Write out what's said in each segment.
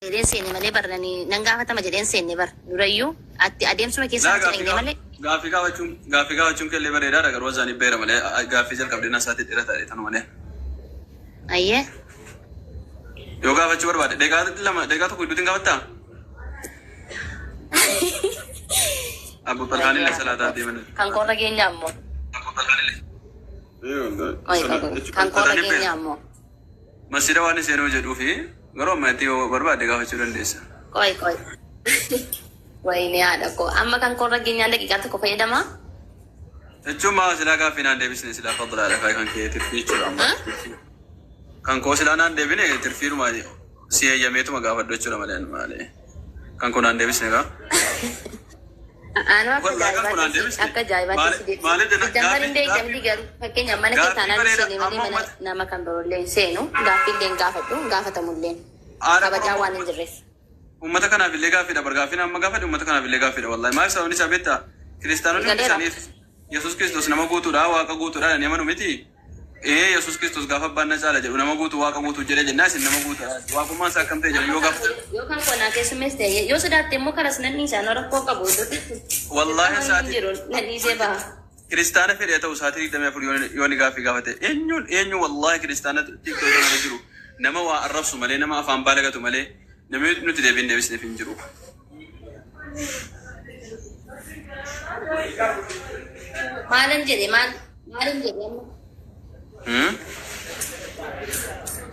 Jedheen seene malee bar ani nan gaafatama jedheen seenne bar durayyuu atti adeemsuma keessa Laa achi gaaffii dhaqne malee. gaaffii gaafachuun gaaffii gaafachuun kellee bareedaadha garuu azaanii beera malee gaaffii jalqabdee na isaatii dheerata jedhe malee. Ayyee. Yoo gaafachuu barbaade daqiiqaa 2 daqiiqaa 1 gidduutti hin gaafattaa? Abu Talhaan Ayyee illee haadha salaataa koo. deeman. Kan koorra geenyaa ammoo. Qoy qoy qoy. Kan koorra Azaanii beera. geenyaa ammoo. Masjida waan seenuu jedhuufi garuu amma itti yoo barbaadde gaafachuu dandeessa. Qoy qoy. Wayinee haadha koo. Amma kan koorra geenyaan daqiiqaa tokko fayyadamaa? Jechuun maa silaa gaaffii naan deebisne silaa fadlaadha kaa kan kee tirfii jechuudha amma. Kan koo silaa naan deebine tirfiidhuma si heeyyameetuma gaafadhu jechuudha malee maali. Kan koo naan deebisne kaa. Anuu akka Wallahi kan kun ajaa'ibaatti naan si deebisne. akka ajaa'ibaatti si deebise. Maaliif jenna Sijjammar hin gaaffii beekta gaaffii miti garuu fakkeenyaaf mana kee gaaffii taanaan bareeda seenee malee amma mana uummata nama kan biroollee hin seenu gaaffii illee hin gaafadhu hin gaafatamullee haadha kabajaa Oromoo waan hin jirreef. Uummata kanaaf illee gaaffiidha bar gaaffiin amma gaafadhe uummata kanaaf illee gaaffiidha wallahi maaliif sababni isaa beektaa kiristaanonni hundi Galeera. isaanii Yesuus Kiristoos nama guutuudha waaqa guutuudha jedhanii amanu miti ee Yesuus Kiristoos gaafa abbaan na caala jedhu nama guutuu waaqa guutuu jedhe jennaa isin nama guutuudha waaqummaan isaa akkam ta'e jedhu Amma yoo kan gaafatan koo yoo kan koo naa keessummees ta'e yoo sodaatte immoo karas nan dhiisa anoo rakkoo qabu wallaahi dirqama hin sa'aatii jiru na dhiisee baha. Kiristaana fedhe ta'u sa'aatii 24 yoo inni gaaffii gaafate eenyuun eenyu wallaahi kiristaana tiktookii kanarra jiru nama waa arrabsu malee nama afaan baalagatu malee namni nuti deebiin deebisneef hin jiru. Maalan jedhe maal maalin jedhe amma Hmm?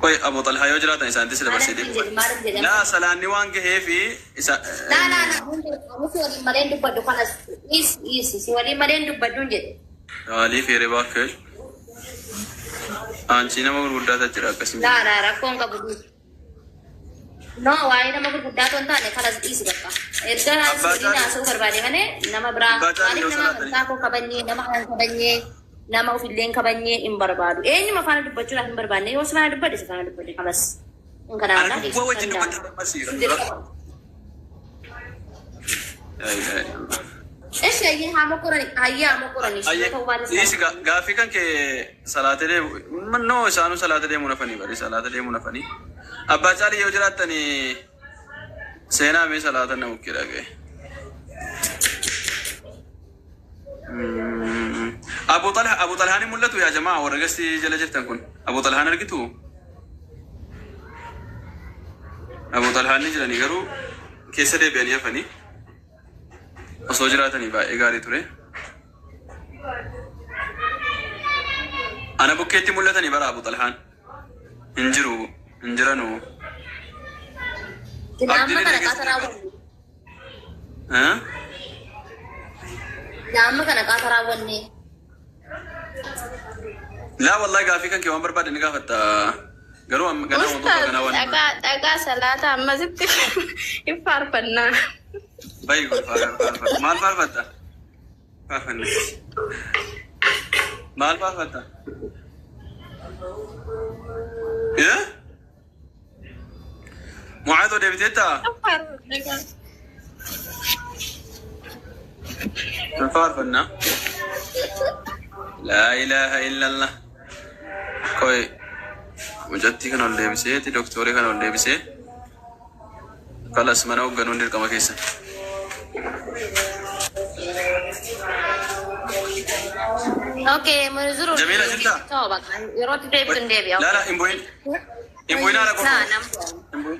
Qoy Abu Talhaa yoo jiraatan isaanitti si dabarsee maalan deemu. jedhe maalin jedhe amma. Laa salaanni waan gaheefi isa Laa laa laa ani si waliin malee hin dubbadhu kanas dhiisi dhiisi si waliin malee hin dubbadhu hin jedhe. Aalii fi hiribaa kee aanchii nama gurguddaata jira akkasin Laa jedhu. laa rakkoon qabu dhiisi. No waa'ee nama gurguddaa otoo hin taane kanas dhiisi bakka. Erga si Abbaa waliin caalii haasa'uu barbaade malee nama biraa abbaa caalii maaliif yoo nama salaatanii amantaa koo kabanyee nama kan kabanyee nama ofillee hin kabanyee hin barbaadu. Eenyuma faana dubbachuudhaaf hin barbaanne yoo si faana dubbadhe si faana dubbadhe kanas. Kun kanaan Ana alaa duwwaa dhiisuu wajjin danda'ama. dubbata masiira. Sun dirqama. Eshi ayyee haa mokorani ayyee haa mokorani ishee Ayyee ta'uu baate dhiisi silaa. gaaffii kan kee salaata deemu no isaanuu salaata deemuu nafanii bari salaata deemuu nafanii abbaa caalii yoo jiraattanii seenaa mee salaata na bukkee dhaga'e. Abu Talha Abu Talhaan hin mul'atu yaa jamaa warra gastii jala jirtan kun Abu Talhaan argitu Abu Talhaan ni jiranii garuu keessa deebi'anii hafanii osoo jiraatanii baay'ee gaarii ture. Ana bukkeetti mul'atanii bara Abu Talhaan hin jiru hin jiranu. Sila Abdiin amma illee kana keessa qaata deebi'e. raawwanne. Eh? Sila amma kana qaata raawwanne. Laa wallahi gaafii kan kee waan barbaade ni gaafatta. Garuu amma ganaa wantoota Ustaaz ganaa waan dhagaa dhagaa salaata ammasitti hin faarfannaa. bayi godhu faarfadha. Maal faarfatta? Faarfanne. Maal faarfatta? Eh? Mucaatoo deebiteettaa? Hin faarfadha. Hin faarfannaa. Laa ilaaha illallah. Koy mucattii kana ol deebiseeti doktoorii kana ol deebisee kalas mana hoogganuun dirqama keessa. Okay, munzuru Jamiila jirtaa? ta'u bakka yeroo itti deebitu hin deebi'a. Laala hin bu'in. Hin bu'in haadha Naa qorru. nam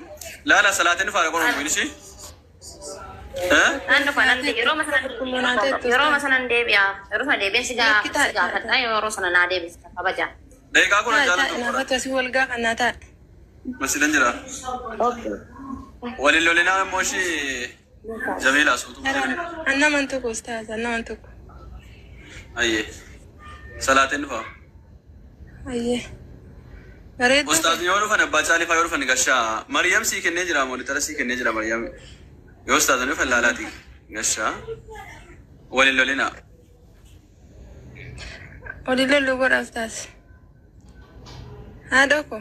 Laala salaatiin dhufa haadha qorru hin bu'in ishii. Eh? nan dhufa nan yeroo sana yeroo sana hin deebi'a. Yeroo sana deebiin si gaafadha yeroo sana naa deebista kabaja. Daqiiqaa kudhan jaalatu Taa'e kudhan. naafatu asii wal gaafannaa taa'e. Masjidan jira. Waliin lolinaa immoo ishii Jamiila suutu. Annaman tokko ustaaz annaman tokko. Ayyee. Salaatiin dhufa. Ayyee. Bareedduu. Ustaaz yoo dhufan abbaa caalii faa yoo dhufan gashaa. Mariyam sii kennee jira moonitara sii kennee jira Mariyam. Yoo ustaazonni dhufan laalaati gashaa. Waliin lolinaa. Olii loluu godha ustaaz. Haadha ko.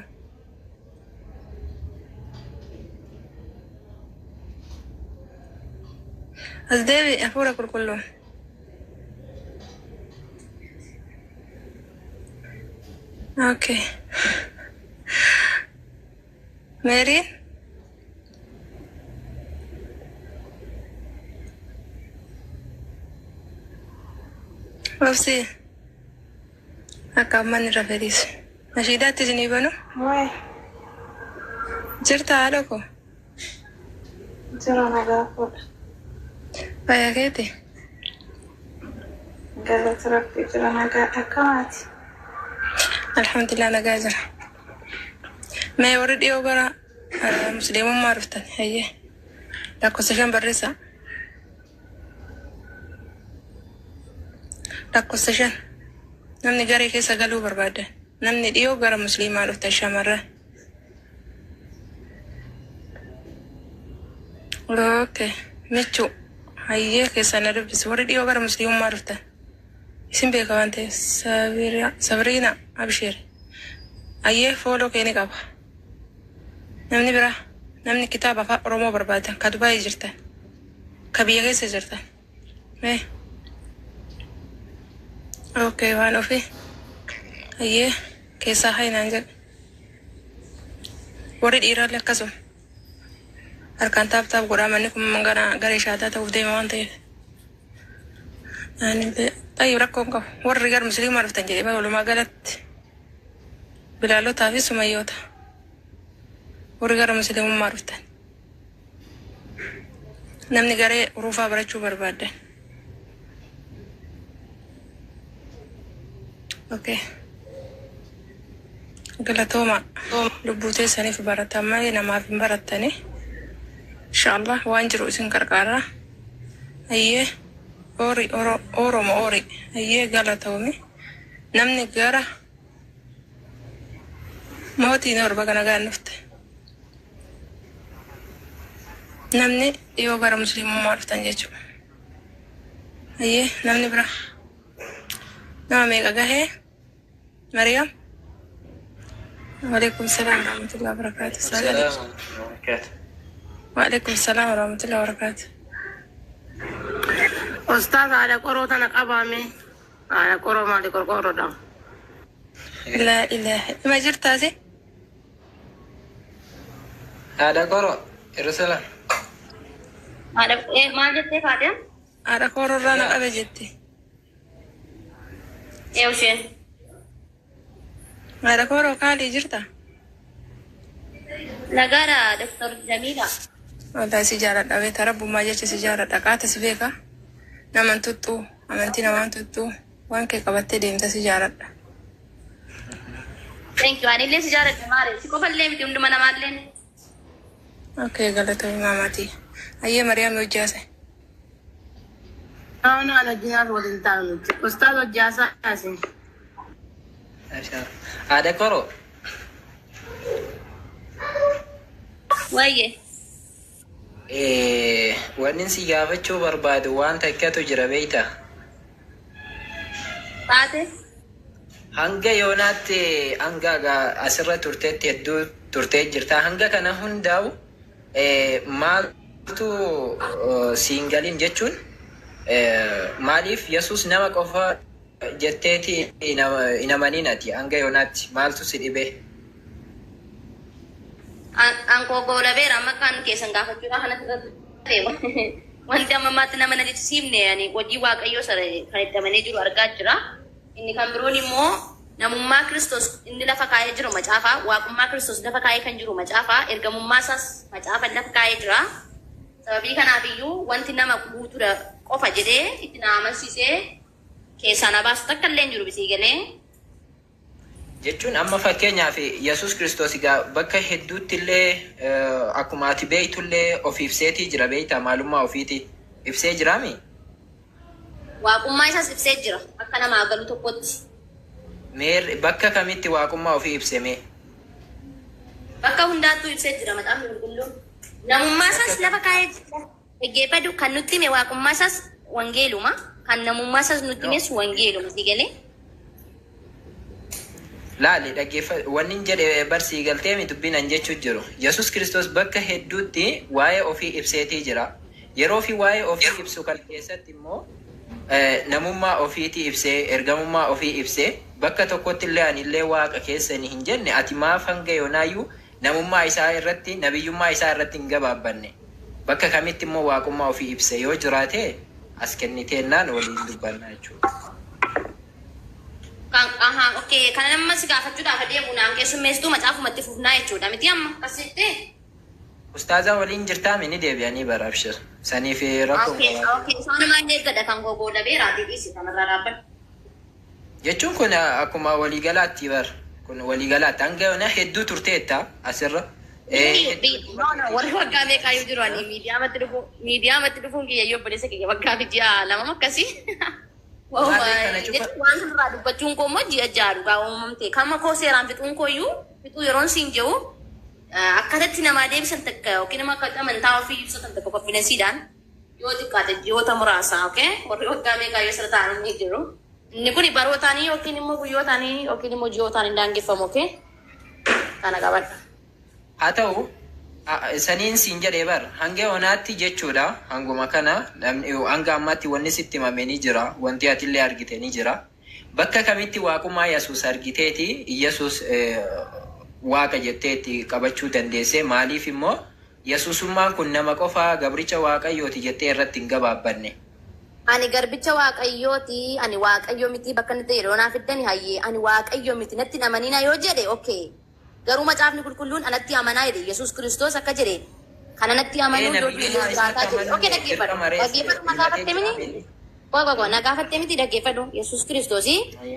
As deebi hafuura qulqulluu. Okay. Meeriin. Obsi. Akka ammaan irra fedhiis. Nashiidaatti isinii banu. Waay, Jirta haadha koo. jira nagaa fuudha. Fayyaa keeti. Galata Rabbii jira nagaa akkamaati. Alhamdulillah nagaa jira. Mee warri dhiyoo gara musliimummaa dhuftan hayyee lakkoofsa 5 barreessaa. Lakkoofsa 5 namni garee keessa galuu barbaadan namni dhiyoo gara musliimaa dhuftan shamarran. Okay. Michuu hayyee keessaa na dubbisu warri dhiyoo gara musliimummaa dhuftan. Isin beeka waan ta'eef Sabriina Abshir. Hayyee follow kee ni qaba. Namni biraa namni kitaaba afaan Oromoo barbaadan ka Dubaayii jirtan ka biyya keessa jirtan. Mee. Okay waan ofii. Hayyee keessaa hayi naan jedhe. Warri dhiiraallee akkasuma. Harkaan tap tap godhaa manni kun gara garee shaataa ta'uuf deema waan ta'eef. Anillee xayyib rakkoo hin qabu. Warri gara musliimaa dhuftan jedhee walumaa galatti bilaalotaa fi sumayyoota. Warri gara musliimummaa dhuftan. Namni garee uruufaa barachuu barbaadan. Okay. Galatooma lubbuu teessaniif baratan malee namaaf hin barattani. Inshaallah waan jiru isin qarqaarra. Hayyee ori oromo ori hayyee galatoomi. Namni gara mootiin torba kana gaan dhufte. Namni dhiyoo gara musliimummaa dhuftan jechuudha. Hayyee namni bira nama meeqa gahee? Mariyaam. Waalaikum salaam warahmatullahi wabarakatuh. السلام عليكم وبركاته. Waalaikum salaam warahmatullahi wabarakatuh. Ustaaz haadha qoroo tana qabame. Haadha qoroo maali qorqoorroodha? Laa ilaaha. Ima jirtaasi? Haadha qoroo Yerusaalem. Haadha maal jettee Faatiha? Haadha kororraa na qabe jetti. Ee isheen. Haadha koroo kaalii jirta? Nagaadha Dr. Jamiila. Wallahi si jaaladha beekta rabbummaa jecha si jaaladha qaata si beeka. Naman tuttuu amantii namaan tuttuu waan kee qabattee deemta si jaaladha. Thank you. Anillee si jaaladha maali? Si qofallee miti hunduma namaallee. Okay galatoomi maamaatii. Ayyee Mariyaam hojjaase. Naannoo ana wajjinaaf waliin taa'u nuti. Ustaaz hojjaasaa asin. Haadha qoroo Wayyee. Wanni si gaafachuu barbaadu waan takkatu jira beekta. Taate. Hanga yoonaatti hanga asirra turteetti hedduu turtee jirta. Hanga kana hundaa'u maaltu siin galin jechuun maaliif Yesuus nama qofa jetteeti hin amanin ati hanga yoonaatti maaltu si dhibe? An koo goolabeera amma kan keessan gaafachuudha kanatti irratti wanti amma ammaatti nama na jechisiifne ani hojii Waaqayyoo sana kan itti amanee jiru argaa jira. Inni kan biroon immoo namummaa Kiristoos inni lafa kaa'ee jiru macaafaa, waaqummaa Kiristoos lafa kaa'ee kan jiru macaafaa, ergamummaa isaas macaafa lafa kaa'ee jira. Sababii kanaaf iyyuu wanti nama guutuudha qofa jedhee itti na amansiisee keessaa na baasu takka illee hin jiru bisii galee. Jechuun amma fakkeenyaaf Yesuus Kiristoos egaa bakka hedduutti illee akkuma ati beeytullee of ibseetii jira beeyta maalummaa ofiiti ibsee jiraami? Waaqummaa isaas ibsee jira akka namaa galu tokkotti. Meer bakka kamitti waaqummaa ofii ibse mee? Bakka hundaattuu ibsee jira macaafni qulqulluun. Namummaa isaas lafa kaa'ee jira. Dhaggeeffadhu kan nutti hime waaqummaa isaas wangeeluma. Kan namummaa isaas nutti himes wangeeluma si galee. Laali dhaggeeffa wanni hin jedhe barsii galtee mi dubbiin an jechuu jiru. Yesuus Kiristoos bakka hedduutti waa'ee ofii ibseetii jira. Yeroo fi waa'ee ofii ibsu kana keessatti immoo namummaa ofiitii ibsee ergamummaa ofii ibsee bakka tokkotti illee ani illee waaqa keessanii hin jenne ati maaf hanga yoonaayyuu namummaa isaa irratti nabiyyummaa isaa irratti hin gabaabbanne. Bakka kamitti immoo waaqummaa ofii ibse yoo jiraate as kenniteennaan waliin dubbannaa jechuudha. Kan ahaa okay kana nama si gaafachuudhaaf adeemu naan keessummeessituu macaafumatti fufnaa jechuudha miti amma akkas jettee. Ustaazaa waliin jirtaa mi ni deebi'anii bara abshir. Saniif rakkoo Okay qabaatu. okay isaanumaan eeggadha kan koo goolabeeraatii dhiisi kanarraa dhaabbadhu. Jechuun kun akkuma waliigalaatti bar. Kun waliigalaatti hanga yoona hedduu turteetta asirra. Hedduu No, no, warri waggaa meeqaayyuu jiru ani miidiyaamatti dhufu miidiyaamatti dhufuun kiyya yoo obboleessa kiyya waggaa fi ji'a lama akkasii. Maarree kana cufa Jechuun waan kanarraa dubbachuun koo immoo ji'a ja'a dhugaa uumamte. Kama koo seeraan fixuun kooyyuu fixuu yeroon siin jiru akkatatti namaa deebisan takka yookiin immoo akka amantaa ofii ibsatan takka konfidensiidhaan yoo xiqqaate ji'oota muraasa okay warri waggaa meeqaayyuu asirra taa'anii ni jiru. Inni kun barootaanii yookiin immoo guyyootaanii yookiin immoo ji'ootaan hin daangeffamu okay kana qabadha. Haa ta'u saniin siin jedhee bar hanga yoonaatti jechuudha hanguma kana namni hanga ammaatti wanni sitti himame ni jira wanti atillee argite ni jira bakka kamitti waaqummaa Yesuus argiteeti Yesuus waaqa jetteetti qabachuu dandeesse maaliif immoo Yesuusummaan kun nama qofaa gabricha waaqayyooti jettee irratti hin gabaabbanne. Ani garbicha waaqayyooti, ani waaqayyo miti bakka inni ta'e yeroo naa fiddani hayyee, ani waaqayyo miti natti hin amanina yoo jedhe okay. Garuu macaafni qulqulluun anatti amanaa jedhe Yesuus Kiristoos akka jedhe kan anatti amanuu yoo du'e Nabiyyummaa jiraataa isaatti jedhe. Okay amanuun dhaggeeffadhu. dirqama ree Dhaggeeffadhu na himatee gaafatte jira mini? inni. Qoy qoy qoy na gaafatte miti dhaggeeffadhu. Yesuus Kiristoos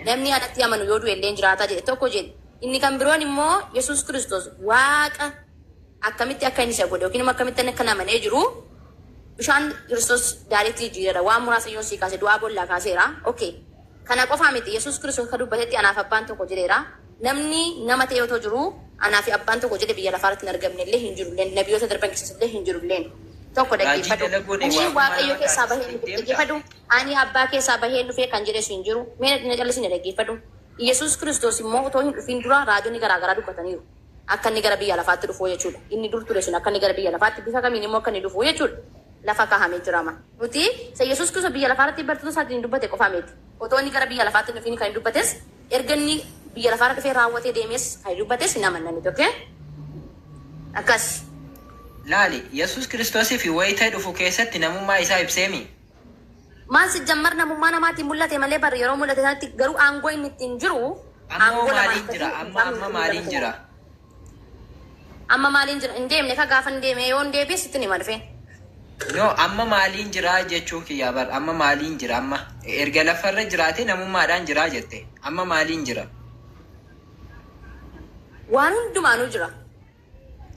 namni anatti amanu yoo du'e illee jiraataa jedhe tokko jedhe. Inni kan biroon immoo Yesuus Kiristoos waaqa akkamitti akka inni isa godhe yookiin immoo akkamitti inni akka amanee jiru bishaan Kiristoos daariitti jijjiireera. Waan muraasa yoo sii kaase du'aa boollaa kaaseera. Okay. Kana qofaa miti Yesuus Kiristoos akka dubbatetti anaaf abbaan tokko jedheera. Namni nama ta'e otoo jiru anaa fi abbaan tokko jedhe biyya lafaarratti hin argamne illee hin jiru illee nabiyyoota darban keessas illee hin jiru illee. Tokko Raajii dhaggeeffadhu. dalaguun Ani waaqummaa Waaqayyo nama keessaa bahee taasisee dhufe deemta. dhaggeeffadhu. Ani abbaa keessaa bahee dhufe kan jedhes hin jiru. Mee na callisii dhaggeeffadhu. Yesuus Kiristoos immoo otoo hin dhufin dura raajonni garaagaraa dubbataniiru. Akka inni gara biyya lafaatti dhufu jechuudha. Inni dur ture sun akka inni gara biyya lafaatti bifa kamiin immoo akka inni dhufu jechuudha. Lafa kaa'amee jirama. Nuti isa Yesuus Kiristoos biyya lafaarratti bartoota isaatiin dubbate qofaa miti. Otoo inni gara biyya lafaatti hin dhufin kan dubbates erga inni biyya lafaarra dhufee raawwatee deemes kan dubbates hin amanna nuti okay? Akkas. Laali Yesuus Kiristoosii fi wayita dhufu keessatti namummaa isaa ibseemi. Maal si jammar namummaa namaatiin mul'ate malee bara yeroo mul'ate sanatti garuu aangoo inni ittiin jiru Amma aangoo lamaan maaliin jira? akkasii Amma amma maaliin jira? Amma maaliin jira? Hin deemne ka gaafa hin deeme yoo hin deebi'e sitti ni madfe. No, amma maaliin jira jechuu kiyya bar. Amma maaliin jira? Amma erga lafarra jiraate namummaadhaan jira jette. Amma maaliin jira? Waan hundumaanuu jira.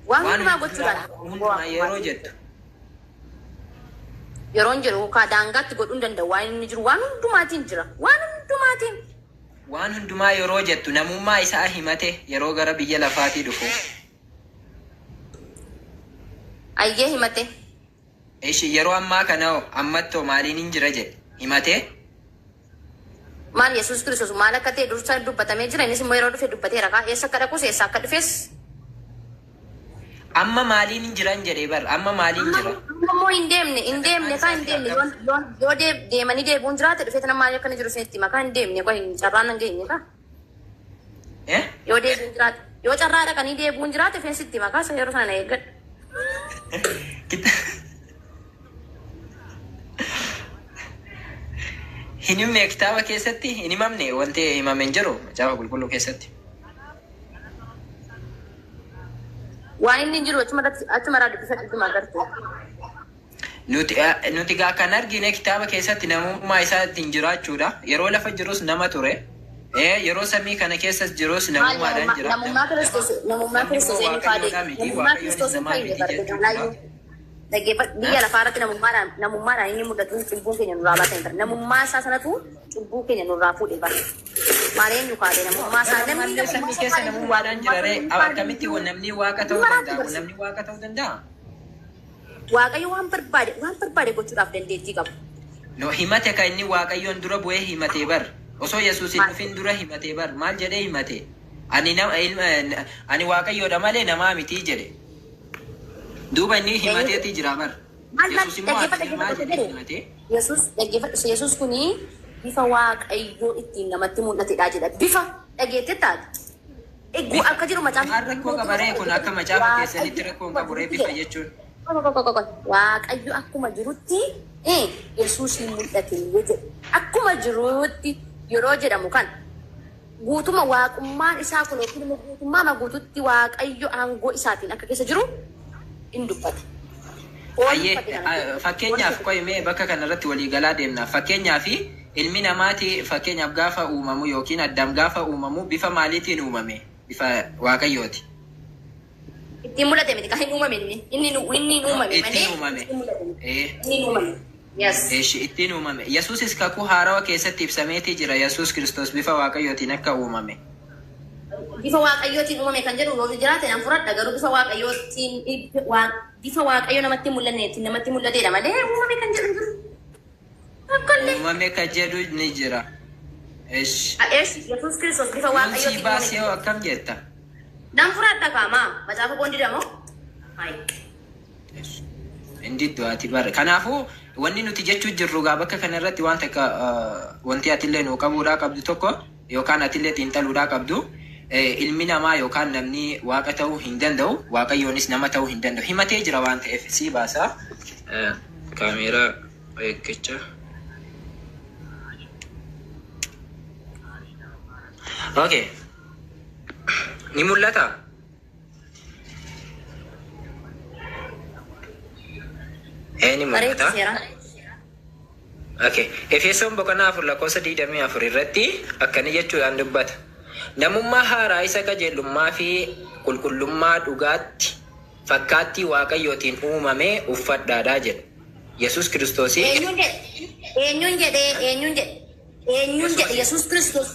Waan Waan hundumaa gochuudhaan. hundumaa yeroo jettu. Yeroon jiru kaa daangaatti godhuu hin danda'u. Waan inni jiru waan hundumaatiin jira. Waan hundumaatiin. Waan hundumaa yeroo jettu namummaa isaa himate yeroo gara biyya lafaatii dhufu. Ayyee himate. Ishi yeroo ammaa kana hoo ammattoo maaliin hin jira jedhe himate. Maal Yesuus Kiristoos maal akka ta'e dursa dubbatamee jira. Innis immoo yeroo dhufe dubbateera kaa. Eessa akka dhaqus eessa akka dhufes. Amma maaliin hin jiran jedhee bar amma maaliin jira? Amma immoo hin deemne hin deemne kaa hin deemne yoo deemanii deebi'uun jiraate dhufee tana maal akka inni jiru isinitti hima kaa hin deemne qoy carraan hin geenye kaa. Eh? Yoo deebi'uun jiraate yoo carraa dhaqanii deebi'uun jiraate dhufeen sitti hima kaa isa yeroo sana na eeggadhu. Hin himne kitaaba keessatti hin himamne wanti himame hin jiru macaafa qulqulluu keessatti. Waan inni hin jiru achuma irratti achuma irraa dubbifadhu ittuma agartu. Nuti nuti gaa kan argine kitaaba keessatti namummaa isaa ittiin jiraachuudha. Yeroo lafa jirus nama ture. Yeroo samii kana keessas jirus Maal namummaadhaan jira. namummaa Kiristoos namummaa Namni Kiristoos immoo eenyu faadhe waaqayyoodhaa miti namummaa waaqayyoonis Kiristoos hin namaa fayyine miti barde jechuudha. laayyuu. Dhaggeeffadhu biyya lafaa irratti namummaadhaan namummaadhaan inni mul'atu cubbuun keenya nurraa baatanii bara namummaa isaa sanatu cubbuu keenya nurraa fuudhe bara. Maal eenyu kaadhe namummaa isaa namni Ammallee namummaa samii isaa keessa faadhe jiru namummaadhaan waaqummaa jira ree eenyu faadhe akkamitti jiru. namni waaqa ta'uu Maraatti danda'a? barsiisa. Namni waaqa ta'uu danda'a? Waaqayyo waan barbaade waan barbaade gochuudhaaf dandeettii qaba. No himate kan inni waaqayyoon dura bu'ee himate bar. Osoo Yesuus hin Maal? dhufin dura himate bar. Maal jedhee himate? Ani nama ilma ani waaqayyoodha malee namaa miti jedhe. Duuba inni Eenyu himateeti jira bar. maal maal Yesuus immoo dhaggeeffadhu ati namaa dhaggeeffadhu jedhee jedhe himate. Yesuus dhaggeeffadhu Yesuus kuni bifa waaqayyoo ittiin namatti mul'atedha jedha. Bifa dhageettee taate. Eeguu Bifa akka jiru macaafni maal rakkoo qulqulluu qabaree kun akka macaafa keessanitti waaqayyo rakkoo hin akkuma qabu ree jirutti bifa jedha. jechuun. Qoy qoy qoy qoy. Waaqayyo akkuma jirutti Yesuus hin mul'ate yoo jedhu. Akkuma jirutti yeroo jedhamu kan Guutuma waaqummaan isaa kun yookiin immoo guutummaa guututti Waaqayyo aangoo isaatiin akka keessa jiru in dubbata. Ayyee, fakkeenyaaf qo'imee bakka kanarratti walii galaa deemna. Fakkeenyaaf ilmi namaati fakkeenyaaf gaafa uumamu yookiin Addaam gaafa uumamu bifa maaliitiin uumame? Bifa Waaqayyooti. Ittiin mul'ate miti kan hin uumame inni. Inni hin uumame Ittiin malee. uumame. Ittiin mul'ate miti. Eh. Inni hin uumame. Yes. Eeshi, ittiin uumame. Yesuusis kakuu haarawaa keessatti ibsameetii jira. Yesuus Kiristoos bifa Waaqayyootiin akka uumame. Bifa Waaqayyootiin uumame kan jedhu yoo jiraate nan fudhadha, garuu bifa Waaqayyootiin bifa Waaqayyo namatti hin mul'anne ittiin namatti mul'ateedha malee uumame kan jedhu hin jiru. Akkallee. Uumame kan jedhu ni jira. Eeshi. Eeshi, Yesuus Kiristoos bifa Yoon sii Waaqayyootiin baasee uumame. hoo akkam jetta? Nan fudhadha kaamaa macaafa qondi damoo. Hayi. Inni du'aati bara. Kanaafuu wanni nuti jechuu jirru gaa bakka kanarratti waan takka, wanti atillee nuu qabuudhaa qabdu tokko yookaan atillee xiinxaluudhaa qabdu, ilmi namaa yookaan namni waaqa ta'uu hin danda'u, waaqayyoonis nama ta'uu hin danda'u. Himatee jira waan ta'eef sii baasaa. Kaameeraa eeggacha. Okay. Ni mul'ata? Ni mul'ata. Bareechiseera. Okay. Efesoon boqonnaa 4 lakkoofsa 24 irratti akkana jechuudhaan dubbata. Namummaa haaraa isa qajeelummaa fi qulqullummaa dhugaatti fakkaattii Waaqayyootiin uumame uffadhaadhaa jedha. Yesuus Kiristoosii. Eenyuun jedhe? Eenyuun jedhe? Eenyuun jedhe? Eenyuun jedhe? Yesuus Kiristoos.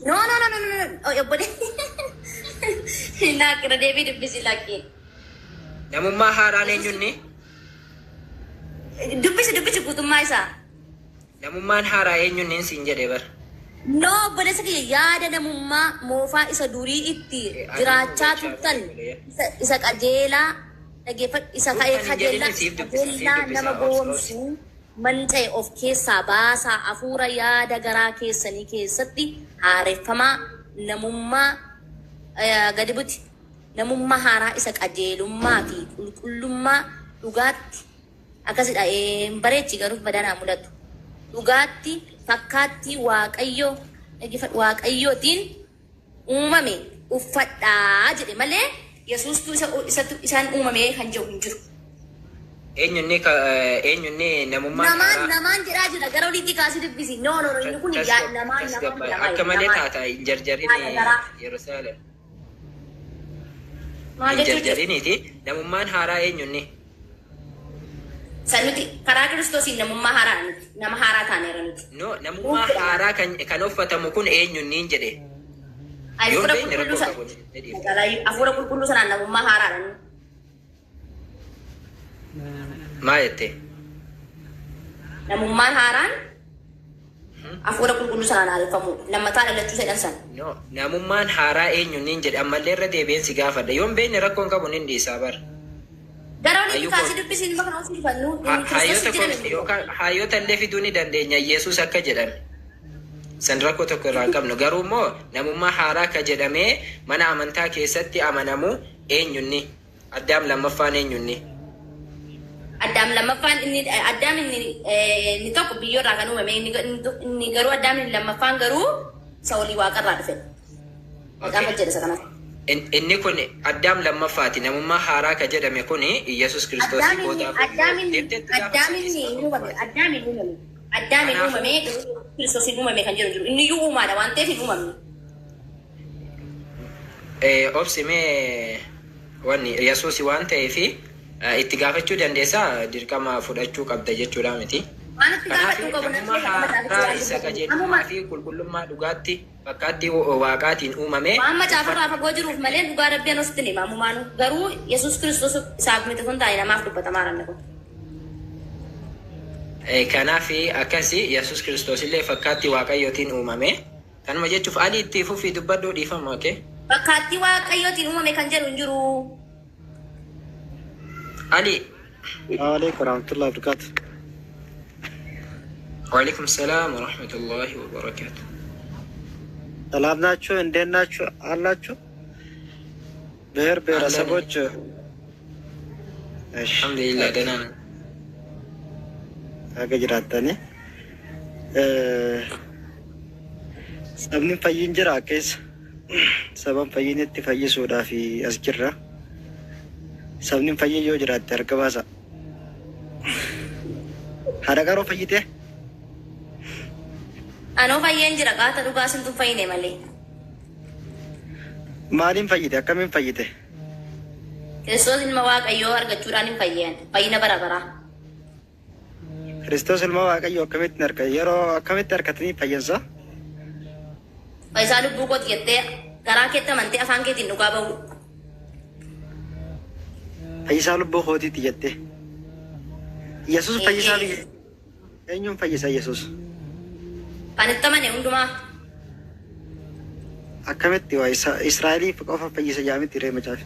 No, no, no, no, no, no. Obbolee. Laakira deebii dubbisi lakkee. Namummaa haaraan eenyunni? Dubbisi, dubbisi guutummaa isaa. Namummaan haaraa eenyunni siin jedhe bara. No, obboleessa kiyya, yaada namummaa moofaa isa durii itti jiraachaa turtan isa qajeelaa dhaggeeffadhu, isa Kan hin qajeelaa jedhin siif dubbisa, siif qajeelaa dubbisa, nama obsi, obsi. gowwoomsuu manca'e of keessaa baasaa, hafuura yaada garaa keessanii keessatti haareffamaa, namummaa gadi buti, namummaa haaraa isa qajeelummaa fi qulqullummaa dhugaatti akkasidha. Hin bareechi garuu badanaa mul'atu. Dhugaatti fakkaattii Waaqayyo, dhaggeeffadhu, Waaqayyootiin uumame uffadhaa jedhe malee Yesuustuu isa isatu isaan uumame kan jedhu hin jiru. Eenyunni namummaan Namaan haaraa? Namaan jedhaa jira, gara oliitti kaasii dubbisi. No, no, no, inni kun namaan namaan jedhama. Akka malee Namaan. taata hin jarjarin. Yaada garaa. Yerusaalem. Maal Hin jechuu jira? jarjariniiti. Namummaan haaraa eenyunni? San nuti karaa Kiristoosiin namummaa haaraa nuti nama haaraa taaneera nuti. No, namummaa haaraa kan uffatamu kun eenyunniin jedhe. Yoo Hafuura beekne qulqulluu rakkoo sana qabu ni dhiifta. Hafuura qulqulluu sanaan namummaa haaraadha nuti. Maal jette? Namummaan haaraan hafuura qulqulluu sanaan haareffamu lammataa dhalachuu jedhan sana. No, namummaan haaraa eenyunniin jedhe, ammallee irra deebi'een si gaafadha. Yoo hin beekne rakkoon qabu, ni dhiisaa bara. Gara oliitti Hayyuu kaasii dubbisiin ilma kana ofii fannu inni Kiristoos Hayyoota jedhame. Yookaan hayyoota illee fiduu ni dandeenya Yesuus akka jedhame. San rakkoo tokko irraa hin qabnu. Garuu immoo namummaa haaraa akka jedhamee mana amantaa keessatti amanamu eenyunni? Addaam lammaffaan eenyunni? Addaam lammaffaan inni Addaam inni tokko biyyoorraa kan uumame, inni garuu Addaam inni lammaffaan garuu isa olii waaqarraa dhufe. Macaafa jedha isa kanas. Inni kun Addaam lammaffaati. Namummaa haaraa ka jedhame kun Yesuus Kiristoos Addaam inni boodaaf Addaam inni deemteetti gaafa Addaam inni sadiis hin uumame, Addaam hin uumame, Addaam hin Kanaafuu uumame, Kiristoos hin uumame kan jedhu jiru. Inni iyyuu uumaadha waan ta'eef hin uumamne. Obsi mee, wanni Yesuus waan ta'eef itti gaafachuu dandeessaa, dirqama fudhachuu qabda jechuudha miti. Waan itti Kanaaf gaafadhu qabu namummaa nan macaaficha haaraa waan isa dubbatu. qajeelummaa Amuma fi qulqullummaa dhugaatti fakkaattii waaqaatiin uumame waan macaafarraa fagoo jiruuf malee dhugaa rabbii anos itti hima ammumaanu, garuu Yesuus Kiristoos isaaf miti kun taa'e namaaf dubbatamaa ranne kun. Kanaaf akkasi Yesuus Kiristoos illee fakkaattii Waaqayyootiin uumame. Kanuma jechuuf Ali itti fufii dubbadhuu, dhiifama, okay? Fakkaattii Waaqayyootiin uumame kan jedhu hin jiru. Ali. السلام عليكم ورحمة الله وبركاته. وعليكم السلام ورحمة الله وبركاته. ሰላም ናችሁ? እንዴት ናችሁ? አላችሁ? ብሔር አለን። ብሔረሰቦች እሺ። አልሐምዱሊላህ ደህና ነን። Akka jiraattani. Sabni fayyin jira keessa. Saban fayyinitti fayyisuudhaaf as jirra. Sabni fayyin yoo jiraatte harka baasa. Haadha qaroo fayyite? Anoo fayyeen jira qaata dhugaa sintu fayyine malee. Maaliin fayyite? Akkamiin fayyite? Kiristoos ilma Waaqayyoo argachuudhaan hin fayyeen. Fayyina bara baraa. Kiristoos ilma Waaqayyoo akkamitti harka yeroo akkamitti harkatanii fayyansa? Fayyisaa lubbuu kooti jettee garaa keetti amantee afaan keetiin dhugaa bahu. Fayyisaa lubbuu kootiitti jettee. Yesuus fayyisaa biyya eenyuun fayyisa Yesuus? Kan itti amane hundumaa. Akkamitti waa Israa'eliif qofa fayyisa jaamitti ree macaafi.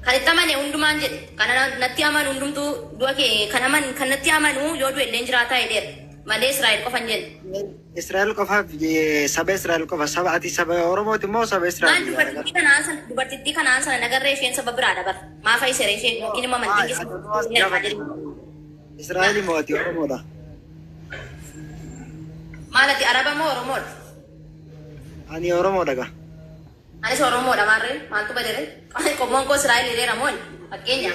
Kan itti amane hundumaan jedhe. Kan natti amanu hundumtuu du'a kee kan aman kan natti amanu yoo du'e illee jiraataa jedheera. Malee Israa'el qofa hin jenne. Israa'el qofaaf saba Israa'el qofa saba ati saba Oromooti moo saba Maal Israa'el? Dubartittii kanaan sana nagarree isheen saba biraa dabar. Maa fayyisere isheen yookiin immoo amantiin keessa. Israa'el moo ati Oromoodha? Maal ati Araba moo Oromoodha? Ani Oromoodha gaa. Anis Oromoodha maarree maaltu badere? Qomoon koo Israa'el hiriira moo fakkeenya.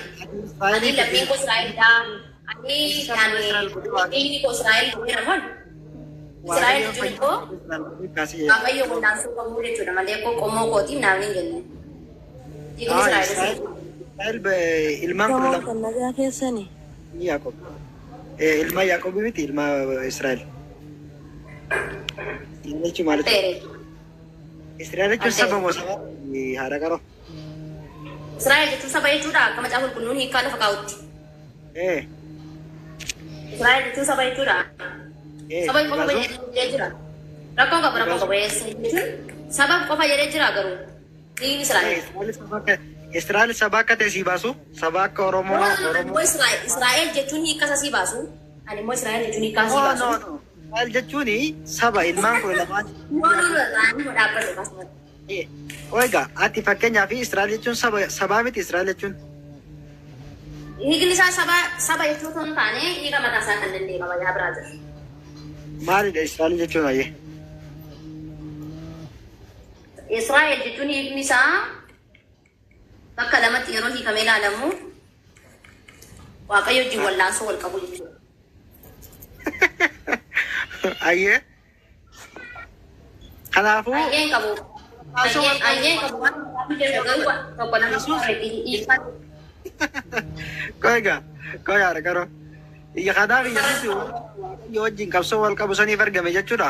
Ani lammiin koo Israa'elidha. Ani dhiigni koo Israa'el hiriira moo? Israa'el jechuun koo Waaqayyo qonnaansuu qabuu jechuudha malee koo qomoo kootiin naafni hin jenne. Dhiigni Israa'el. Israa'el ilmaan 12 Kan nagaa keessanii. Yaaqoob. Ilma Yaaqoob miti ilma Israa'el. Jechuun maal jechuudha? Israa'el jechuun saba moo saba haadha qaroo? Israa'el jechuun saba jechuudha akka macaafa qulqulluun hiikaa lafa kaa'utti. Israa'el jechuun saba jechuudha. Saba qofa jedhee jira. Rakkoon qabu rakkoon qabu jechuun saba qofa jedhee jira garuu dhiigni Israa'el. Israa'el saba akka ta'e sii baasu saba akka Oromoo Oromoo. Israa'el jechuun hiika isa sii baasu. Ani immoo Israa'el jechuun hiika sii baasu. Israa'el jechuun saba ilmaan 12. No no no ani dhaabbatu akkasumas. Egaa ati fakkeenyaaf Israa'el jechuun saba sabaa miti Israa'el jechuun. Hiikni isaa saba saba jechuu osoo hin taane hiika mataa isaa kan danda'e qaba yaa biraa jira. Maalidha Israa'el jechuun ayyee? Israa'el jechuun hiikni isaa bakka lamatti yeroo hiikamee ilaalamu Waaqayyo wajjin wallaansoo wal qabu jechuudha. Ayyee. Kanaafuu. Ayyeen qabu. Ayyeen qabu waan garuu tokko lama hiikaa. Egaa qoy haadha qaroo. Kanaaf Yesuus Waaqayyo wajjin qabsoo wal qabu saniif argame jechuudha.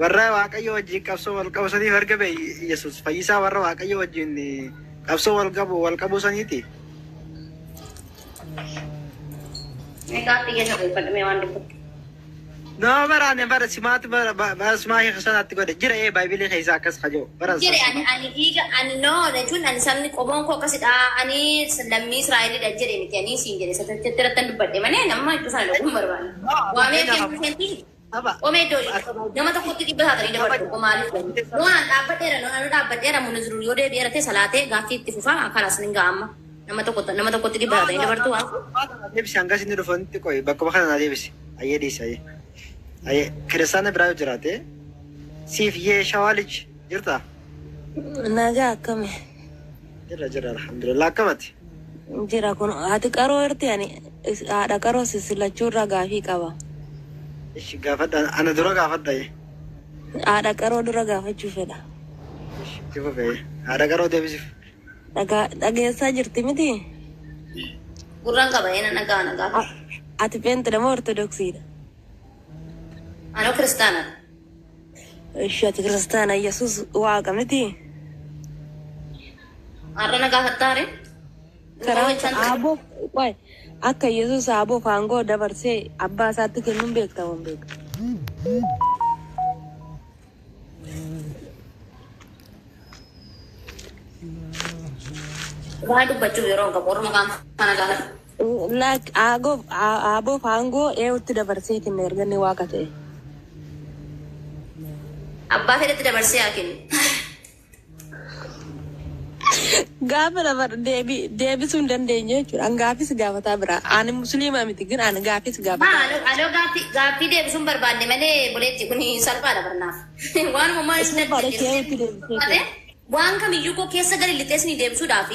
Warra Waaqayyo wajjin qabsoo wal qabu saniif argame Yesuus fayyisaa warra Waaqayyo wajjin qabsoo wal qabu saniiti. Meeqaatti keessa qeeffadhamee waan dubbatu. No bara ani bara simaati bara bara simaa hiika sanaatti godhe jira baay'ee keessa akkas kajoo bara. Jedhe ani ani dhiiga ani no jechuun ani sabni qomoon koo akkasidha ani lammii Israa'elidha jedhe miti ani siin jedhe sadarkaa irratti dubbadhe malee nama iddoo sana dhaquu hin barbaanne. Waamee kennu Qomee iddoo nama tokkotti dhibba saatanii dabartu koo maaliif noo an dhaabbadheera noo anu dhaabbadheera muni jiru yoo deebi'eera ta'e salaatee gaaffii itti fufaa kanas ni ga'a amma nama tokkotti dhibba saatanii dabartu waan. Deebisi hangas inni dhufanitti qoy bakkuma kana na deebisi. Ayyee dhiisi ayyee. Ayyee kiristaana biraa yoo jiraate siif yee shawaa lij jirta? Nagaa akkami? Jira jira alhamdulillah akkamati? Jira kun haati qaroo irti ani haadha qaroo sisilachuu irraa gaafii qaba. Ishi gaafadha ana dura gaafadha. Haadha qaroo dura gaafachuu fedha. Itti fufee haadha qaroo deebisiif. Dhageessaa jirti miti? Gurraan qaba ena nagaa nagaa. Ati peenxidha moo ortodoksiidha? Anoo kiristaana. Ishi ati kiristaana Yesuus waaqa miti? Har'a na gaafattaare? Karaa aaboo qoy akka Yesuus aaboo aangoo dabarsee abbaa isaatti kennuun beektaa waan beektu. Waa dubbachuuf yeroo hin qabu orma kaan kana gaafadhu. Laak aagoo aaboo aangoo eewutti dabarsee kenna erga inni waaqa ta'e. Abbaa fedhetti dabarsee haa kennu. Gaafa lafa deebisuu hin dandeenye jechuudha. An gaafis gaafataa bira. Ani musliima miti gin ani gaafis gaafataa Maa bira. aloo gaaffii deebisuun barbaanne malee buleetti kun salphaadha barnaaf. Waanuma maal isin Salphaadha keewwatti deebisee dandeenye. Waan kamiyyuu koo keessa gadi lixee isin deebisuudhaaf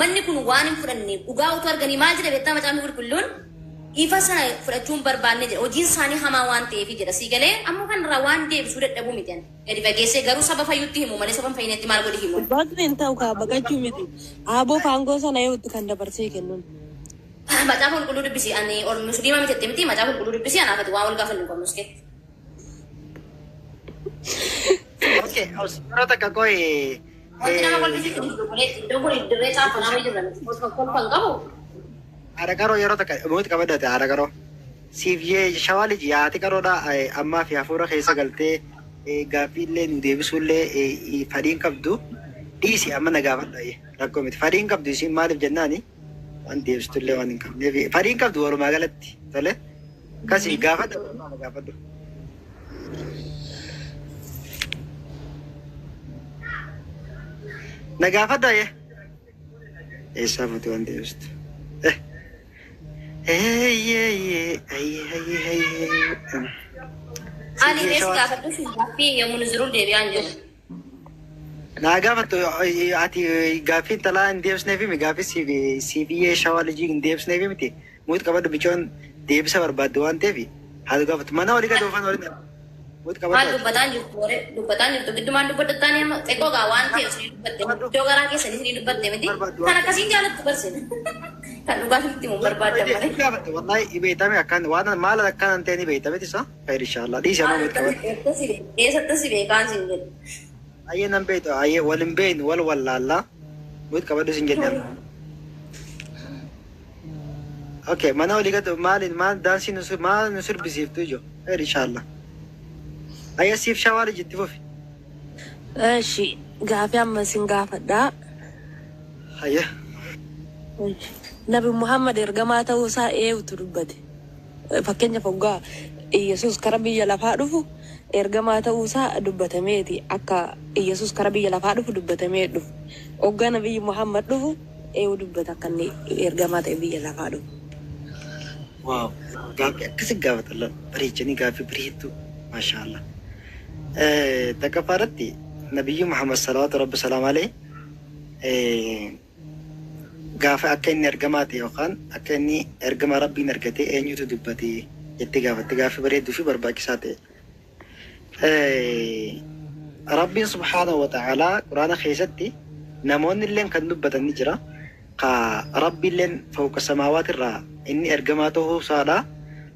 manni kun waan hin fudhanne dhugaa utuu arganii maal jedha beektaa macaafni qulqulluun ifa sana fudhachuun barbaanne jedha hojiin isaanii hamaa waan ta'eef jedha sii galee ammoo kanarraa waan deebisuu dadhabuu miti ani. Gadi fageessee garuu saba fayyutti himu malee saba hin fayyinetti maal godhi himu. Baqni hin ta'u kaa baqachuu miti. Aaboo faangoo sana eewwatti kan dabarsee kennuun. Macaafa qulqulluu dubbisi ani ol musliima miti jettee miti macaafa qulqulluu dubbisi anaafati waan wal gaafannu qabnu uskee. Okay, yeroo takka qoy. Wanti nama kolfisiisu iddoo kun dirree caafanaa wayii jirra miti. Osoo kolfan qabu. Haadha qaroo yeroo takka mootii qabadate haadha qaroo. Siif yee shawaa liji haati qaroodha ammaa fi hafuura keessa galtee gaaffii illee nu deebisuu illee fadhiin qabdu dhiisi amma na gaafadha rakkoo miti. Fadhiin qabdu isiin maaliif jennaani waan deebistu illee waan hin qabneef fadhiin qabdu walumaa galatti tole kasi gaafadha na gaafadhu. Na gaafadha yee. Eessaa fuute waan deebistu? Eeyyee ayyee ayyee. Ani keessa gaafadhu si gaaffii yommuu nu jiruuf deebi'aan jiru. Naa gaafattu ati gaaffii intalaa hin deebisneef miti gaaffii siif iyyee shawaa lijii hin deebisneef miti muut qabadhu bichoon deebisa barbaaddu waan ta'eef haati gaafattu mana walii gadi oofan walii muut Maal qabadhu. dubbataan jirtu waree dubbataan jirtu giddumaan dubbattaan amma xiqqoo gaa waan ta'eef isinii dubbatte iddoo garaa keessanii isinii dubbatte miti kan akkasiin jaalattu barsiisa. Kan dhugaa sitti himu barbaaddan malee. Gaafatte wallahi beeytame akkaan waan maal akkaan hin ta'e ni beeytame isa khayr inshallah dhiisi amma muut qabadhu. Eessatti si beekaan siin jedhu. Ayyee nan beeytu ayyee wal hin beeynu wal wallaallaa muut qabadhu sin jenne. Okay, mana walii gadi maaliin maal daansii nu maal nu sirbisiiftu ijo khayr inshallah. Ayyee siif shawaa lijitti fufi. Eshi gaafii amma isin gaafadhaa. Ayyee. Nabi Muhammad ergamaa ta'uu isaa eenyutu dubbate? Fakkeenyaaf hoggaa Iyyasuus kara biyya lafaa dhufu ergamaa ta'uu isaa dubbatameeti. Akka Iyyasuus kara biyya lafaa dhufu dubbatamee dhufu. Hoggaa Nabiyyi Muhammad dhufu eenyu dubbata akka inni ergamaa ta'e biyya lafaa dhufu? Waaw, gaaffii akkasi gaafatan bareechanii gaaffii bareedduu maashaallah. Takkaffaa irratti Nabiyyi Muhammad salawaatu rabbi salaam alayhi gaafa akka inni ergamaa ta'e yookaan akka inni ergama rabbiin argate eenyutu dubbate jettee gaafatte gaaffii bareedduu fi barbaachisaa ta'e. Rabbiin subhaanahu wa ta'aalaa quraana keessatti namoonni illeen kan dubbatan ni jira. Ka rabbi illeen fawqa samaawaat irraa inni ergamaa ta'uu isaadha.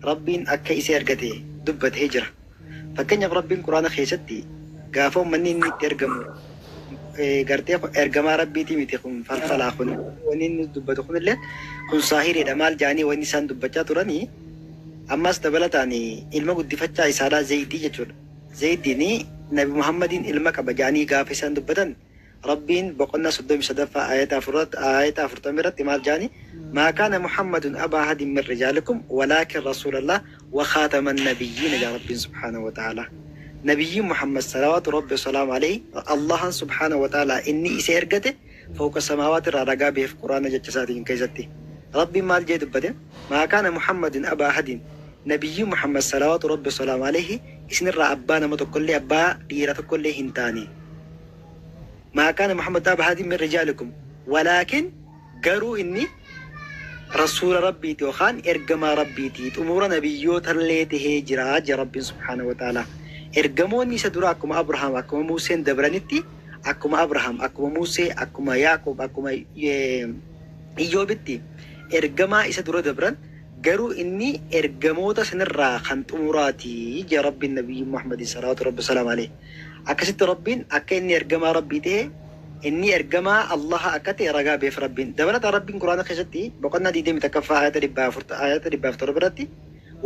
Rabbiin akka isa ergate dubbatee jira. Fakkeenyaaf rabbiin quraana keessatti gaafa uummanni inni itti ergamu gartee ergamaa rabbiitii miti kun falfalaa kun wanni inni dubbatu kunillee kun saahiriidha maal jaanii wanni isaan dubbachaa turanii ammas dabalataan ilma guddifachaa isaadhaa zayitii jechuudha. Zayitiin Nabi Muhammadiin ilma qaba jaanii gaafa isaan dubbatan rabbiin boqonnaa 33ffaa ayata 40 irratti maal jaanii maa kaana Muhammadun abaa ahadin min rijaalikum walaakin rasuulallah wa khaatama nabiyyiina jaa rabbiin subhaanahu wa ta'ala. Nabiyyiin Muhammad salawaatu rabbi wasalaamu alayhi Allahan subhaanahu wa ta'ala inni isa ergate fawqa samaawaat irraa ragaa beef quraana jecha isaatiin keessatti. Rabbiin maal jee dubbate maa kaana Muhammadun abaa ahadin Nabiyyiin Muhammad salawaatu rabbi wasalaamu alayhi isinirraa abbaa nama tokkollee abbaa dhiira tokkollee hin taane. Maa kaana Muhammad abaa ahadin min rijaalikum walaakin garuu inni rasuula rabbiiti yookaan ergamaa rabbiiti xumura nabiyyootallee tahee jira jee rabbiin subhaanahu wa ta'ala. Ergamoonni isa dura akkuma Abrahaam akkuma Museen dabranitti akkuma Abrahaam akkuma Musee akkuma Yaaqoob akkuma Iyyoobitti ergamaa isa dura dabran garuu inni ergamoota sanirraa kan xumuraati jee rabbiin nabiyyi Muhammad salawaatu rabbi salaam alayhi. Akkasitti rabbiin akka inni ergamaa rabbii ta'e inni ergamaa Allah akka ta'e ragaa beef rabbiin. Dabalataan rabbiin quraana keessatti boqonnaa 21ffaa ayata 400 ayata 107 irratti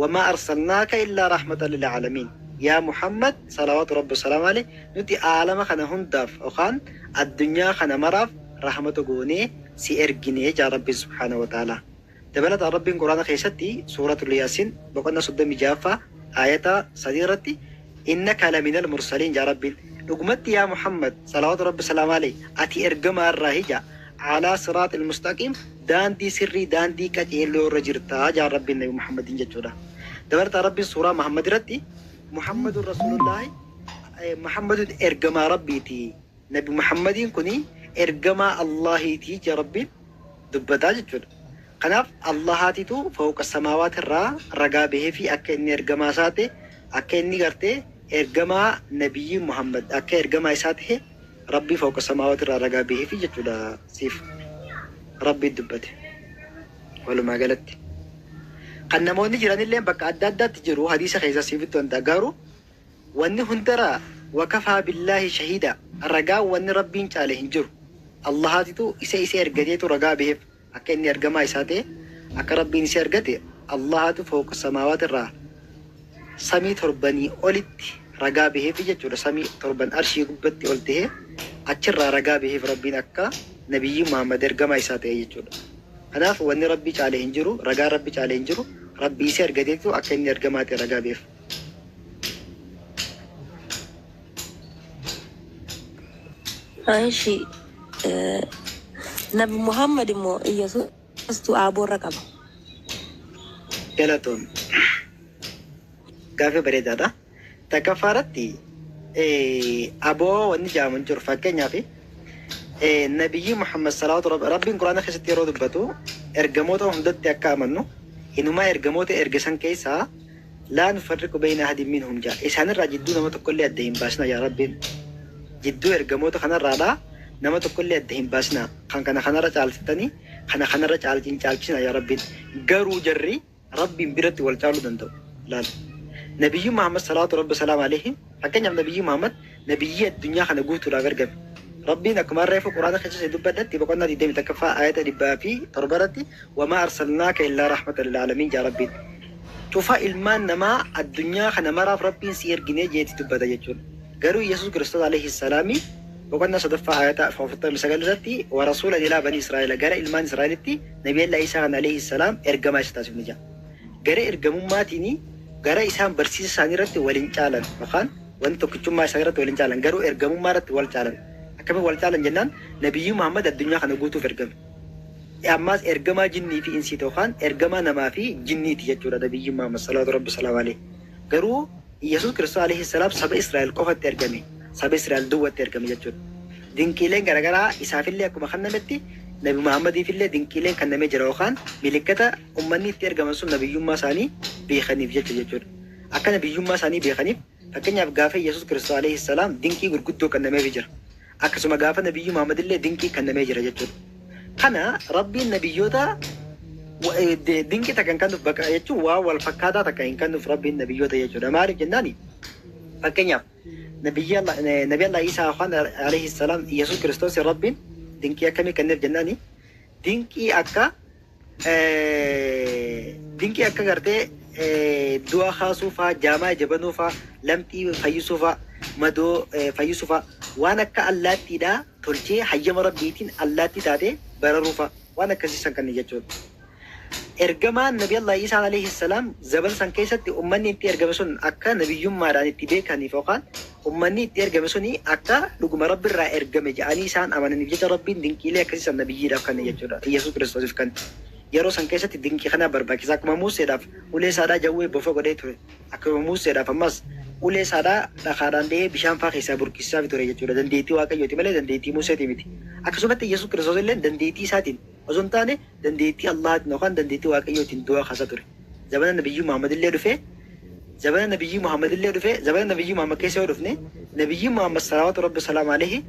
wamaa arsalnaaka illaa rahmatan lil aalamiin. Yaa Muhammad salawaatu rabbi salaam alayhi nuti aalama kana hundaaf yookaan addunyaa kana maraaf rahmata goonee si ergine jaa rabbiin subhaanahu wa ta'ala. Dabalataan rabbiin quraana keessatti suuratul yaasiin boqonnaa 36ffaa ayata 3 irratti innaka laminal mursaliin jaa rabbiin Dhugumatti yaa Muhammad salawaatu rabbi salaam alayhi ati ergamaa irraa hija alaa siraatil mustaqiim daandii sirrii daandii qajeeloo irra jirtaa jaa Rabbiin Nabi Muhammadin jechuudha. Dabalataa Rabbiin suuraa Muhammad irratti Muhammadun Rasuulullaahi Muhammadun ergamaa Rabbiiti. Nabi Muhammadiin kuni ergamaa Allaahiiti jaa Rabbiin dubbataa jechuudha. Kanaaf Allahaatitu fawqa samaawaat irraa ragaa bahee fi akka inni ergamaa isaa ta'e akka inni gartee ergamaa nabiyyi Muhammad akka ergamaa isaa ta'e Rabbii fawqa samaawaat irraa ragaa bahee fi jechuudha siif Rabbii dubbate walumaa galatti. Kan namoonni jiranillee bakka adda addaatti jiru hadiisa keessa siifitti wanta garuu wanni hundaraa wakafaa billaahi shahiida ragaa wanni Rabbiin caale hin jiru. Allahaatitu isa isa ergateetu ragaa baheef akka inni ergamaa isaa ta'e akka Rabbiin isa ergate Allahaatu fawqa samaawaat irraa samii torbanii olitti ragaa baheef jechuudha. Samii torban arshii gubbatti ol ta'ee achirraa ragaa baheef Rabbiin akka nabiyyi Muhammad ergamaa isaa ta'e jechuudha. Kanaaf wanni Rabbii caale hin jiru, ragaa Rabbi caale hin jiru, Rabbii isa ergateetu akka inni ergamaa ta'e ragaa baheef. Ishi Nabi Muhammad immoo Iyyasuustu aaboorra qaba. Galatoon gaafii bareedaadha. Takkaffaa irratti aboo wanni jedhamu hin jiru. Fakkeenyaaf nabiyyi Muhammad salaatu Rabbiin Quraana keessatti yeroo dubbatu ergamoota hundatti akka amannu inumaa ergamoota erge san keessaa laa nufarriqu bayna ahadin minhum jaa isaanirraa jidduu nama tokkollee adda hin baasna yaa Rabbiin jidduu ergamoota kanarraadhaa nama tokkollee adda hin baasna kan kana kanarra caalchiftanii kana kanarra caalchin caalchisna yaa Rabbiin garuu jarri Rabbiin biratti wal caaluu danda'u laal nabiyyi Muhammad salaatu rabbi salaam alayhi fakkeenyaaf nabiyyi Muhammad nabiyyi addunyaa kana guutuudhaaf ergame Rabbiin akkuma reefu Quraana keessa dubbadhetti boqonnaa 21ffaa ayata 107 irratti wamaa arsalnaaka illaa rahmatan lil aalamiin jaa Rabbiin cufa ilmaan namaa addunyaa kana maraaf Rabbiin si erginee jeeti dubbata jechuudha. Garuu Yesuus Kiristoos alayhi salaami boqonnaa sadaffaa ayata 49 irratti wa rasuulan ilaa banii Israa'eela gara ilmaan Israa'elitti nabiyallaa Isaa kan alayhi salaam ergamaa isa taasifne jaa. Gara ergamummaatiin gara isaan barsiisa isaanii irratti waliin caalan yookaan wanti tokkichummaa isaanii irratti waliin caalan garuu ergamummaa irratti wal caalan. Akkamiin wal caalan jennaan nabiyyi Muhammad addunyaa kana guutuuf ergame. Ammaas ergamaa jinnii fi insiiti yookaan ergamaa namaa fi jinniiti jechuudha nabiyyi Muhammad salaatu rabbi salaam alayhi. Garuu Yesuus Kiristoos alayhi salaam saba Israa'el qofatti ergame. Saba Israa'el duwwatti ergame jechuudha. Dinqiileen garaagaraa isaafillee akkuma kennametti Nabi Muhammadiifillee dinqiileen kennamee jira yookaan milikkata uummanni itti ergaman sun nabiyyummaa isaanii beekaniif jecha jechuudha. Akka nabiyyummaa isaanii beekaniif fakkeenyaaf gaafa Yesuus Kiristoos alayhi salaam dinqii gurguddoo kennameef jira. Akkasuma gaafa nabiyyi Muhammad illee dinqii kennamee jira jechuudha. Kana Rabbiin nabiyyoota dinqii takka hin kennuuf bakka jechuun waa wal fakkaataa takka hin kennuuf Rabbiin nabiyyoota jechuudha. Maaliif jennaani fakkeenyaaf nabiyyi Allah nabi Allah Isaa yookaan alayhi salaam Yesuus Kiristoos Rabbiin dinqii akkamii kenneef jennaani dinqii akka dinqii akka gartee du'a kaasuu faa jaamaa jabanuu faa lamxii fayyisuu faa madoo fayyisuu faa waan akka allaattiidhaa tolchee hayyama Rabbiitiin allaattii taatee bararuu faa waan akkasii san kanne jechuudha. Ergamaan Nabi Allah Isaa alayhi salaam zaban san keessatti ummanni itti ergame sun akka nabiyyummaadhaan itti beekaniif yookaan ummanni itti ergame suni akka dhuguma Rabbi irraa ergame jedhanii isaan amananiif jecha Rabbiin dinqiilee akkasii san nabiyyiidhaaf kanne jechuudha. Yesuus Kiristoosiif kan yeroo san keessatti dinqii kana barbaachisa. Akkuma Museedhaaf ulee isaadhaa jawwee bofa godhee ture. Akkuma Museedhaaf ammas ulee isaadhaa dhakaadhaan dhahee bishaan faa keessaa burqisiisaa ture jechuudha. Dandeettii Waaqayyooti malee dandeettii Museetii miti. Akkasumatti Yesuus Kiristoos illee dandeettii isaatiin osoo hin taane dandeettii Allahaatiin yookaan dandeettii Waaqayyootiin du'a kaasaa ture. Zabana Nabiyyuu Muhammad illee dhufee zabana Nabiyyuu Muhammad illee dhufee zabana Nabiyyuu Muhammad keessa yoo dhufne Nabiyyuu Muhammad salawaatu Rabbi salaamu alayhi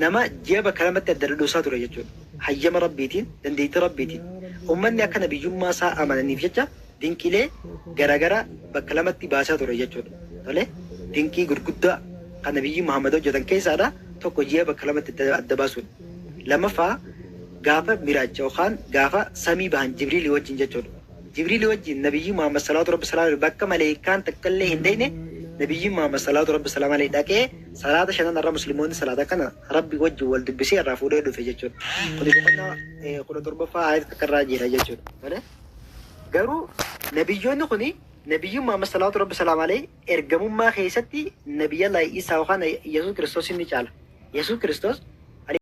nama ji'a bakka lamatti adda dhudhuusaa ture jechuudha. Hayyama Rabbiitiin dandeettii Rabbiitiin uummanni akka nabiyyummaa isaa amananiif jecha dinqiilee garaagaraa bakka lamatti baasaa ture jechuudha. Tole dinqii gurguddaa kan Nabiyyii Muhammad hojjetan keessaadha tokko ji'a bakka lamatti adda baasuudha. Lammaffaa gaafa miraacha yookaan gaafa samii bahan Jibriilii wajjin jechuudha. Jibriilii wajjin Nabiyyii Muhammad salaatu Rabbi salaamu alayhi bakka maleekaan takka illee hin dhayne Nabiyyi Muhammad salaatu Rabbi salaamu alayhi dhaqee salaata shanan irra musliimoonni salaata kana Rabbi wajjin wal dubbisee irraa fuudhee dhufe jechuudha. Kuni boqonnaa 17ffaa ayata takka irraa jira jechuudha. Tole garuu nabiyyoonni kuni Nabiyyuun Muhammad salawaatu rabbi salaam alayhi ergamummaa keessatti nabiyya Isaa yookaan Yesuus Kiristoos ni caala. Yesuus Kiristoos